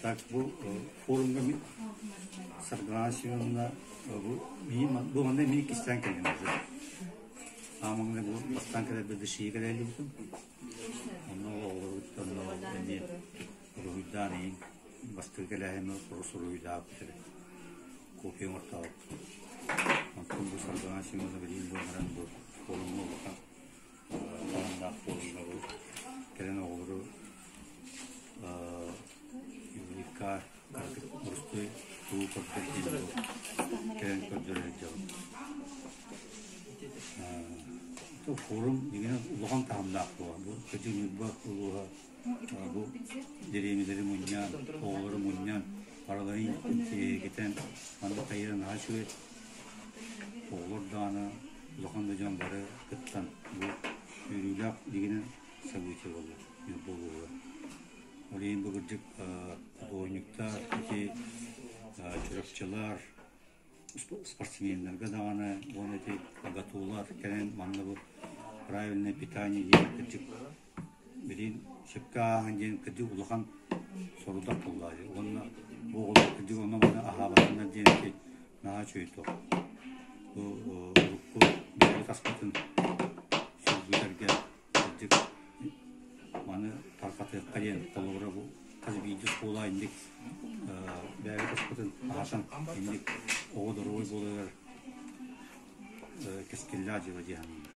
Так бу форумга Саргылана Семеновна бу бу манна мин иккистээн кэллим уже. Аамаҥна бу бастаан кэлэрбит дышии кэлэлибитим. Онно оҕолорбуттан эмиэ уруһуйдаан иһин бастакы кэлээһиммэр уруһуйдаабыт эбит. Копия оҥортообуппут. Онтон бу Саргылана Семеновна билигин бу ыҥыран бу форумҥа улахан талааннаах форумҥа бу кэлэн оҕолору юридика боростуой тугу көрдөр диэн кэлэн көрдөрө сылдьабын. Форум дьиҥинэн улахан таһымнаах буолар. Бу кырдьык Ньурба улууһа бу дэриэбинэлэри мунньан, оҕолору мунньан, барыларын интириэһиргэтэн маннык хайыра наһаа үчүгэй. Оҕолор даҕаны, улахан да дьон бары кыттан бу үөрүүлээх дьиҥинэн событие буолла Ньурба улууһугар. Ол иһин бу кырдьык худуоһунньуктар, ити чурапчылар, спортсменнарга даҕаны уонна ити АГАТУлар кэлэн манна бу правильное питание диэн кырдьык билигин сөпкө ааһан диэн кырдьык улахан сорудах буолла уонна бу оҕолор кырдьык онно-манна аһаабатыннар диэн ити наһаа үчүгэй туох. Бу урукку бэйэбит аспытын сөргүтэргэ кырдьык маны тарҕатыахха диэн холобура бу хас биирдии оскуола инник бэйэбит аспытын аһатан инник оҕо доруобай буоларыгар кэскиллээх дьыала дии саныыбын.